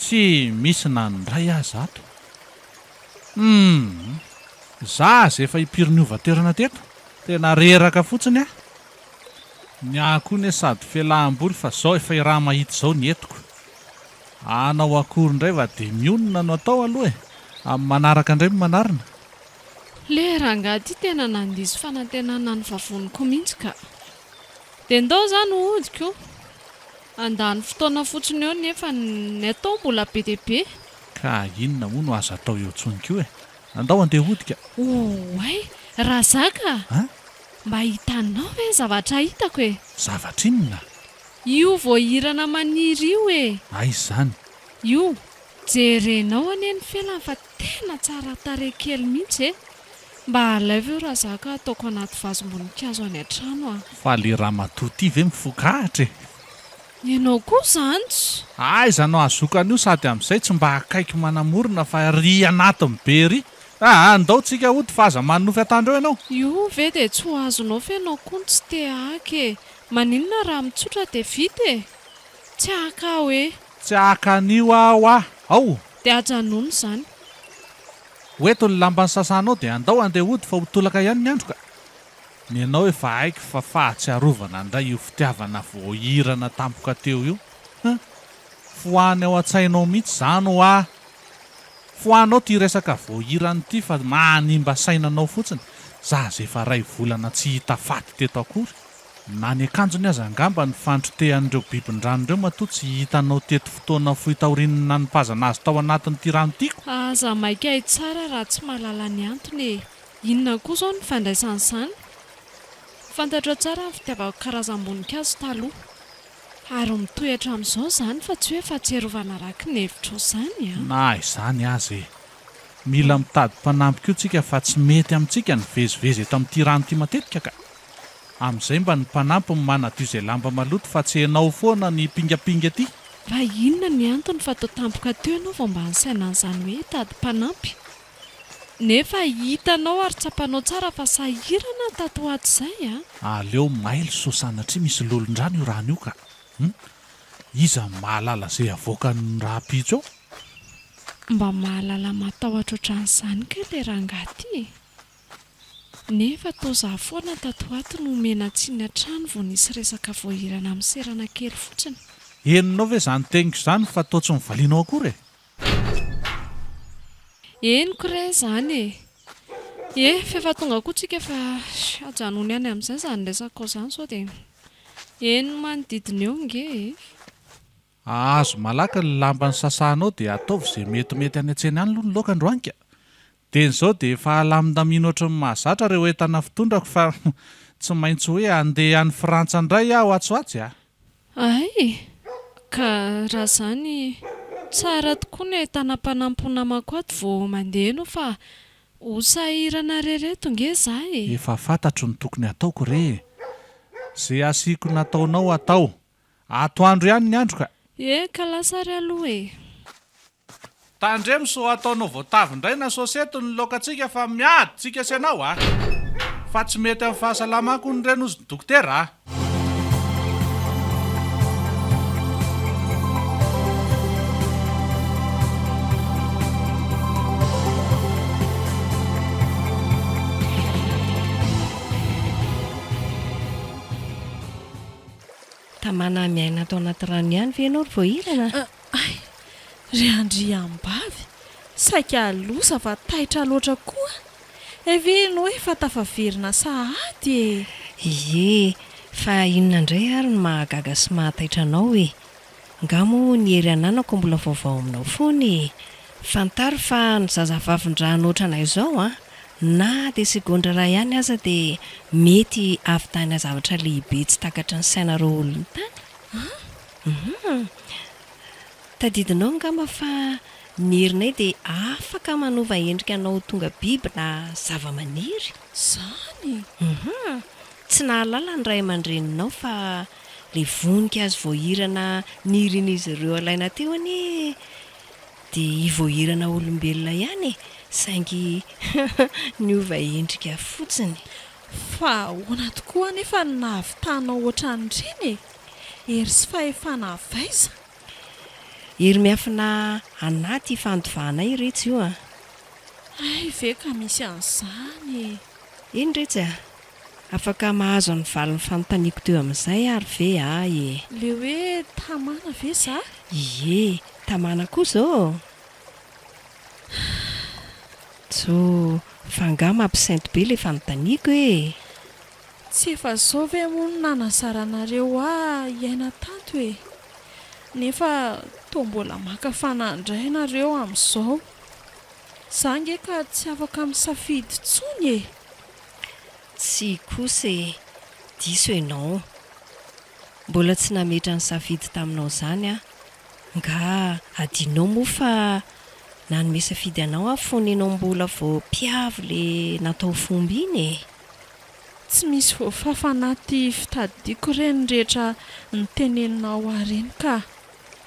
Tsy misy na ny iray aza ato. Humm. Za aza efa impiry niova toerana teto. Tena reraka fotsiny aho. Ny ahy koa ne sady fialaham-boly fa zao efa i raha mahita izao ny entiko. Hanao akory indray va dia mionona no atao aloha e! Amin'ny manaraka indray no manarina. Le rangahy ty tena nandiso fanantenana ny vavoniko mihitsy ka. Dia ndao za no hody ko. Handany fotoana fotsiny eo nefa ny atao mbola be dia be. Ka inona moa no azo atao eo intsony koa e! Andao handeha hody ka. Oay! Razaka a! Mba hitanao ve ny zavatra hitako e! Zavatra inona? Io voahirana maniry io e! Aiza izany? Io, jerenao anie ny felany fa tena tsara tarehy kely mihitsy e! Mba alaivo io Razaka ataoko anaty vazom-boninkazo any an-trano a! Fa le ramatoa ty ve mifoka ahitra e? Ianao koa izany tsy. Aiza no ahazoako an'io sady amin'izay tsy mba akaiky manamorona fa ry anatiny be ry. Aa ndao tsika hody fa aza manonofy atandreo ianao. Io ve dia tsy ho azonao fa ianao koa no tsy te haka e! Maninona raha mitsotra dia vita e! Tsy haka aho e! Tsy haka an'io aho ah! Ao! Dia ajanony izany. Ho eto ny lamba nisasanao dia andao handeha hody fa ho tolaka ihany ny andro ka! Ny anao efa haiko fa fahatsiarovana indray io fitiavana voahirana tampoka teo io. Hum! Fohano ao an-tsainao mihitsy izany hoa! Fohano ao ity resaka voahirana ity fa manimba saina anao fotsiny. Zaza efa iray volana tsy hita faty teto akory. Na ny akanjony aza angamba nifandrotehan'ireo bibin-drano ireo matoa tsy hitanao teto fotoana fohy taorian'ny nanipazana azy tao anatin'ity rano ity ko. Aza maika hitsara raha tsy mahalala ny antony e! Inona koa izao no ifandraisan'izany? Fantatrao tsara ny fitiavako karazam-boninkazo taloha. Ary mitohy hatramin'izao izany fa tsy hoe fahatsiarovana araka ny hevitrao izany an! Na izany aza e! Mila mitady mpanampy koa tsika fa tsy mety amintsika ny vezivezy eto amin'ity rano ity matetika ka! Amin'izay mba ny mpanampy no manadio izay lamba maloto fa tsy enao foana ny hipingapinga aty. Fa inona ny antony fa toa tampoka teo ianao vao mba nisaina an'izany hoe hitady mpanampy? Nefa hitanao ary tsapanao tsara fa sahirana aho tato ho ato izay a! Aleo mailo sao sanatria misy lolon-drano io rano io ka! Hum! Iza no mahalala izay havoakan'ny rahampitso eo? Mba mahalala matahotra ohatran'izany kay ilay rangahy ty e! Nefa toa za foana tato ho ato no omena tsiny hatrany vao nisy resaka voahirana miserana kely fotsiny. Henonao ve izany teniko izany fa toa tsy novalianao akory e? Henoko re izany e! Ie, f'efa tonga koa tsika fa ajanony any amin'izay izany resakao izany sao dia henon'ny manodidina eo ange e! Ahazo malaky ny lamba nisasahanao dia ataovy izay metimety any an-tsena any aloha ny laoka androany ka! Dia izao dia efa alamindamino ohatry ny mahazatra ireo entana fitondrako fa tsy maintsy hoe handeha any Frantsa indray aho atsy ho atsy a! Hay! Ka raha izany, tsara tokoa ny ahitana mpanampy ho namako ato vao mandeha ianao fa ho sahirana re reto nge za e! Efa fantatro ny tokony hataoko re e! Ze asiako nataonao atao. Atoandro ihany ny andro ka. Ye ka lasa ary aloha e. Tandremo sao ataonao voatavo indray na sosety ny laokantsika fa miady tsika sy anao a! Fa tsy mety amin'ny fahasalamako hono ireny hozy ny dokotera a! Tamana miaina ato anaty rano ihany ve ianao ry Voahirana? Hay, ry andriambavy, saika loza fa taitra loatra koa. Heveriny hoe efa tafaverina sahady e! Ie, fa inona indray ary no mahagaga sy mahataitra anao e? Nga moa ny hery ananako mbola vaovao aminao foana e! Fantaro fa ny zazavavindrano ohatranay izao an, na dia segondra iray ihany aza dia mety hahavitana zavatra lehibe tsy takatry ny sainareo olon'ny tany. Hum. Tadidinao angamba fa ny herinay dia afaka manova endrika anao ho tonga biby na zavamaniry. Izany? Hum. Tsy nahalala ny ray aman-dreninao fa ilay voninkazo voahirana nirin'izy ireo alaina teo anie dia i voahirana olombelona ihany e, saingy niova endrika fotsiny. Fa ahoana tokoa anefa no nahavitanao ohatran'ireny e? Hery sy fahefana avy aiza? Hery miafina anaty ifandovanay iretsy io an! Hay ve ka misy an'izany e! Eny retsy a! Afaka mahazo ny valin'ny fanontaniako teo amin'izay ary ve aho e? Le hoe tamana ve za? Ie, tamana koa zao! Tjo, fa angaha mampisento be le fanontaniako e? Tsy efa zao ve moa no nanazaranareo ahy hiaina tato e? Nefa toa mbola maka fanahy indray nareo amin'izao. Za ange ka tsy afaka misafidy intsony e! Tsia kosa e! Diso ianao. Mbola tsy nametra ny safidy taminao izany aho. Nga adinonao moa fa nanome safidy anao aho fony ianao mbola vao mpiavy le natao fomba iny e! Tsy misy voafafa anaty fitadidiako ireny rehetra noteneninao ahy ireny ka!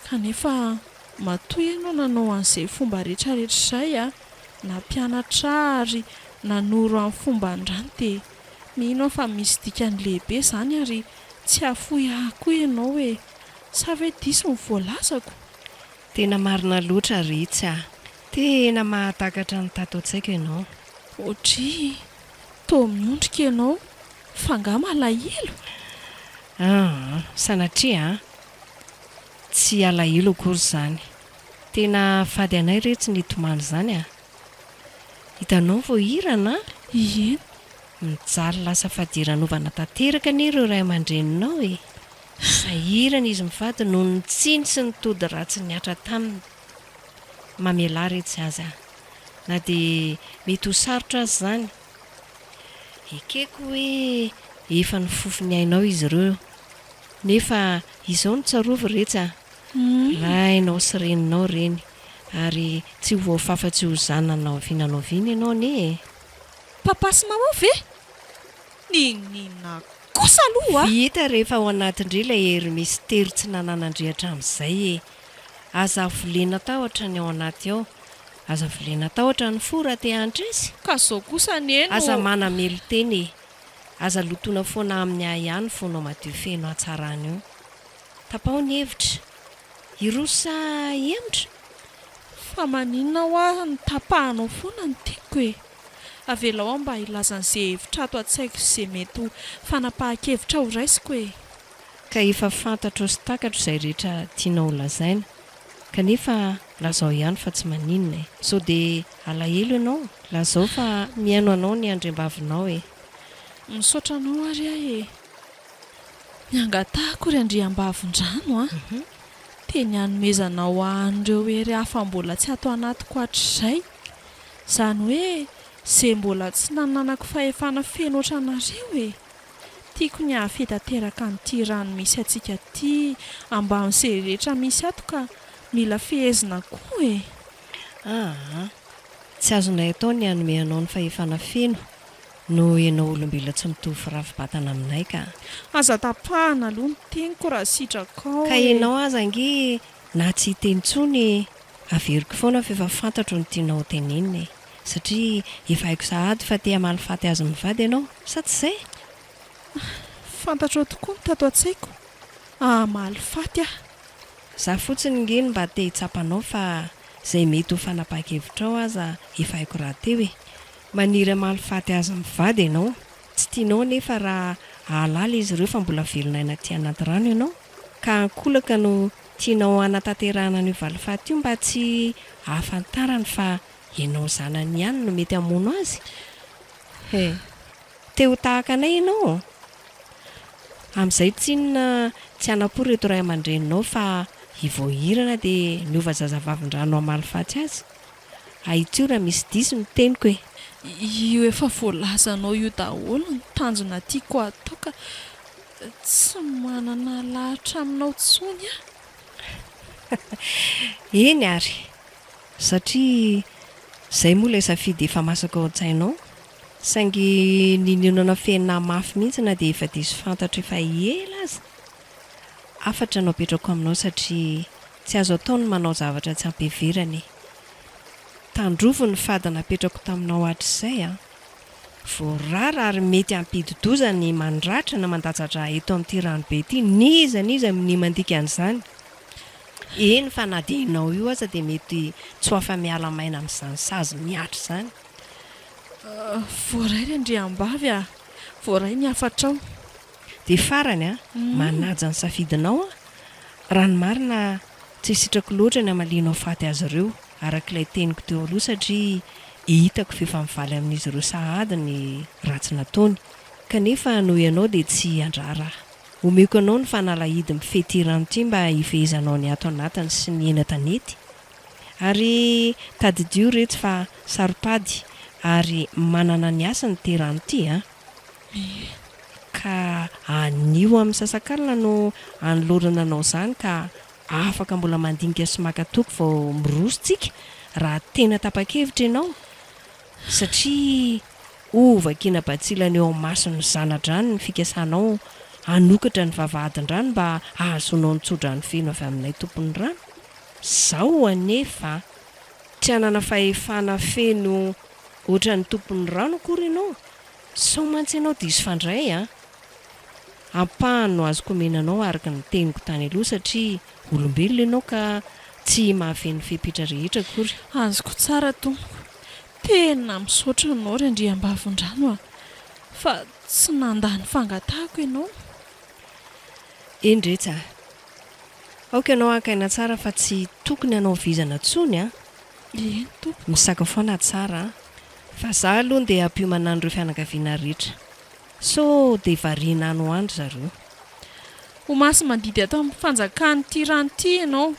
Kanefa matoa ianao nanao an'izay fomba rehetrarehetra izay a, nampianatra ahy ary nanoro ahy ny fomban-drano dia mino aho fa misy dikany lehibe izany ary tsy hahafoy ahy koa ianao e! Sa ve diso ny voalazako? Tena marina loatra retsy a! Tena mahatakatra ny tato an-tsaiko ianao. Oadryy! Toa miondrika ianao, f'angaha malahelo? Aa! Sanatria a! Tsy alahelo akory izany. Tena fady anay retsy ny hitomany izany a! Hitanao Voahirana a! Ieny. Mijaly lasa fadiranovana tanteraka anie ireo ray aman-dreninao e! Sahirana izy mivady noho ny tsiny sy ny tody ratsy nihatra taminy. Mamelà retsy aza na dia mety ho sarotra aza izany. Ekeko hoe efa nifofo ny ainao izy ireo nefa izao no tsarovy retsy a! Rainao sy reninao ireny ary tsy ho voafafa tsy ho zanany na oviana na oviana ianao anie e! Papa sy maman ve? N'inon'inona kosa aloha a! Vita rehefa ao anatin-dry ilay hery mistery tsy nananan-dry hatramin'izay e! Aza volena tahotra ny ao anaty ao. Aza volena tahotra ny fo raha te handresy. Ka zao kosa anie no. Aza manamelo-tena e! Aza lotoina foana amin'ny ahiahy ny fonao madio feno hatsarana io. Tapaho ny hevitra. Hiroso sa hihemotra? Fa maninona hoa no tapahanao foana ny teniko e? Avelao aho mba hilaza an'ze hevitra ato an-tsaiko sy ze mety ho fanapahan-kevitra ho raisiko e! Ka efa fantatro sy takatro izay rehetra tianao ho lazaina, kanefa lazao ihany fa tsy maninona e! Sao dia alahelo ianao? Lazao fa mihaino anao ny andriambavinao e! Misaotra anao ary aho e! Ny angatahako ry andriambavindrano a! Dia ny hanomezanao ahy an'ireo hery hafa mbola tsy ato anatiko hatrizay. Izany hoe izay mbola tsy nananako fahefana feno ohatranareo e! Tiako ny hahafehy tanteraka an'ity rano misy antsika ity ambanin'izay rehetra misy ato ka mila fehezina koa e! Aa! Tsy azonay atao ny hanome anao ny fahefana feno. Noho ianao olombelona tsy mitovy firafi-batana aminay ka. Aza tapahana aloha ny teniko raha sitrakao Ka e. ianao aza ange na tsy hiteny intsony averiko foana fa efa fantatro ny tianao ho tenenina e. Satria efa haiko sahady fa te hamaly faty azy mivady ianao, sa tsy izay? Fantatrao tokoa ny tato an-tsaiko, hamaly faty aho. Za fotsiny nge no mba te hitsapa anao fa izay mety ho fanapahan-kevitrao aza efa haiko rahateo e. Maniry hamaly faty azy mivady ianao, tsy tianao anefa raha hahalala izy ireo fa mbola velon'aina aty anaty rano ianao, ka ankolaka no tianao hanatanterahana an'io valifaty io mba tsy hahafantarany fa ianao zanany ihany no mety hamono azy? He. Te ho tahaka anay ianao? Amin'izay tsinona tsy hanam-po ireto ray aman-dreninao fa i Voahirana dia niova zazavavindrano hamaly faty azy? Ahitsio raha misy diso ny teniko e! Io efa voalazanao io daholo ny tanjona tiako hatao ka tsy manana lahatra aminao intsony aho. Eny ary! Satria izay moa ilay safidy efa masaka ao an-tsainao. Saingy niniana nafenina mafy mihitsy na dia efa diso fantatro efa ela aza. Hafatra no apetrako aminao satria tsy azo atao ny manao zavatra tsy ampiheverana e. Tandrovy ny fady napetrako taminao hatrizay an. Voarara ary mety hampidi-doza ny mandratra na mandatsa-drà eto amin'ity ranobe ity n'iza n'iza minia mandika an'izany. Eny fa na dia ianao io aza dia mety tsy ho afa-miala maina amin'izany sazy mihatra izany. Voaray ry andriambavy a! Voaray ny hafatrao. Dia farany a, manaja ny safidinao aho. Raha ny marina, tsy sitrako loatra ny hamalianao faty azy ireo, araka ilay teniko teo aloha satria hitako fa efa mivaly amin'izy ireo sahady ny ratsy nataony. Kanefa noho ianao dia tsy handraharaha. Omeko anao ny fanalahidy mifehy ity rano ity mba hifehezanao ny ato anatiny sy ny eny an-tanety. Ary tadidio retsy fa saro-pady ary manana ny hasiny ity rano ity a! Ie. Ka anio amin'ny misasakalina no anolorana anao izany ka afaka mbola mandinika sy maka toky vao miroso tsika raha tena tapa-kevitra ianao satria ho vakiana batsilana eo amason'ny zana-drano ny fikasanao hanokatra ny vavahadin-drano mba hahazoanao ny tso-drano feno avy amin'ilay tompon'ny rano. Zao anefa tsy hanana fahefana feno ohatran'ny tompon'ny rano akory ianao Sao mantsy ianao diso fandray an! Ampahany no azoko omena anao araka ny teniko tany aloha satria olombelona ianao ka tsy mahafeno fepetra rehetra akory. Azoko tsara tompoko. Tena misaotra anao ry Andriambavondrano a! Fa tsy nandà ny fangatahako ianao. Eny retsy a! Aoka ianao haka aina tsara fa tsy tokony hanao vizana intsony an! Eny tompoko. Misakafoana tsara an! Fa za aloha ndeha hampiomana an'ireo fianakaviana rehetra. Sao dia variana any ho any ry zareo. Ho masi-mandidy ato amin'ny fanjakan'ity rano ity ianao.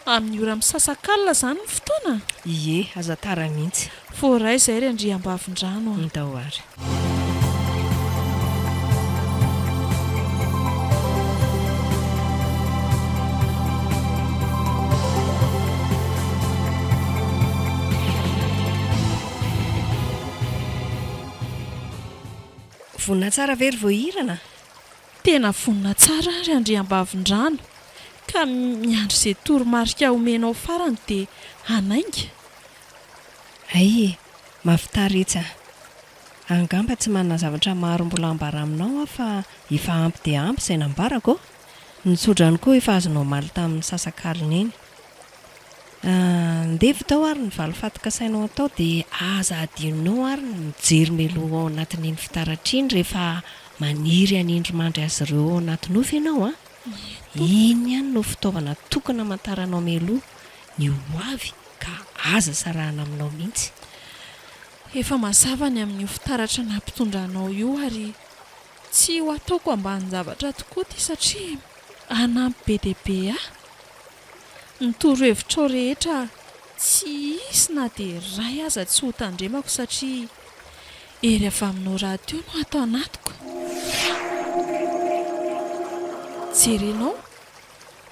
Amin'ny ora misasakalina izany ny fotoana? Ie, aza tara mihitsy. Voaray izay ry Andriambavindrano a! Ndao ary. Vonona tsara ve ry Voahirana? Tena vonona tsara aho ry Andriambavindrano ka miandry izay toromarika omenao farany dia hanainga. Hay e! Mahavità retsy a! Angamba tsy manana zavatra maro mbola hambara aminao aho fa efa ampy dia ampy izay nambarako ô! Ny tsodrano koa efa azonao omaly tamin'ny misasakalina iny. Ndeha vitao ary ny valifaty kasainao atao dia aza adinonao ary ny mijery mialoha ao anatin'iny fitaratra iny rehefa maniry hanindry mandry azy ireo ao anaty nofy ianao an! Iny ihany no fitaovana tokana hamantaranao mialoha ny ho avy ka aza sarahana aminao mihitsy. Efa mazava ny amin'io fitaratra nampitondranao io ary tsy ho ataoko ambanin-javatra tokoa ity satria hanampy be dia be ahy. Ny torohevitrao rehetra tsy hisy na dia iray aza tsy ho tandremako satria hery avy aminao rahateo no ato anatiko. Jerenao,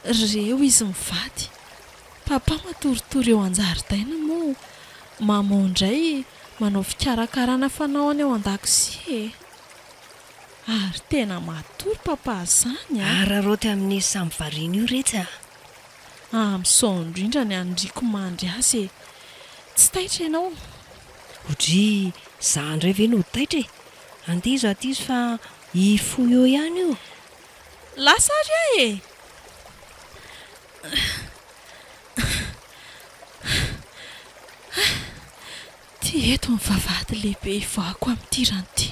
reo izy mivady. Papa matoritory eo an-jaridaina moa Maman indray. Manao fikarakarana fanao any ao an-dakozia e! Ary tena matory papa zany a! Araraoty amin'izy samy variana io retsy a! Amin'izao indrindra ny aniriako mandry azy e! Tsy taitra ianao? Odryy, za indray ve no ho taitra e! Andeha izo aty izo fa hifoha eo ihany io! Lasa ary aho e! Ty eto ny vavahady lehibe hivoahako amin'ity rano ity.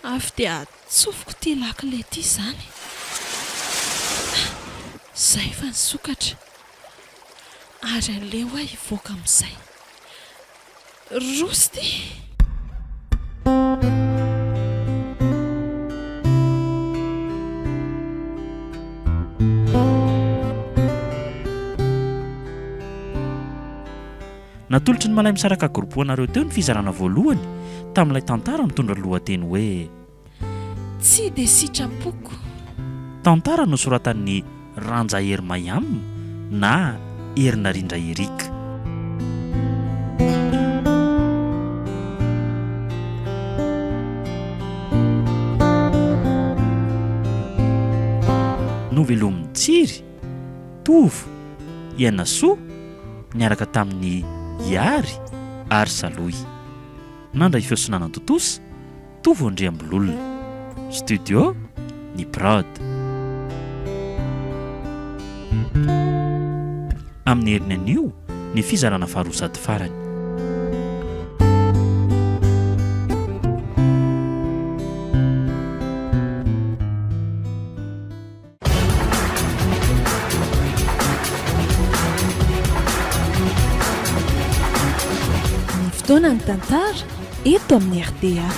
Avy dia atsofoko ity lakile ity izany. Izay efa nisokatra. Ary aleo aho hivoaka amin'izay. Roso ity! Natolotry ny Malay Misaraka Group ho anareo teo ny fizarana voalohany tamin'ilay tantara mitondra ny lohateny hoe. Tsy dia sitrapoko. Tantara nosoratan'i Ranja Hery Mayam na Herinarindra Eric. Novelomin'i Tsiry, Tovo, Ianasoa niaraka tamin'i Iary ary Salohy. Nandray feo sy nanantontosa, Tovo Andriambololona. Studio, Ny Prod. Amin'ny heriny anio ny fizarana faharoa sady farany. Ny fotoana ny tantara eto amin'ny rta.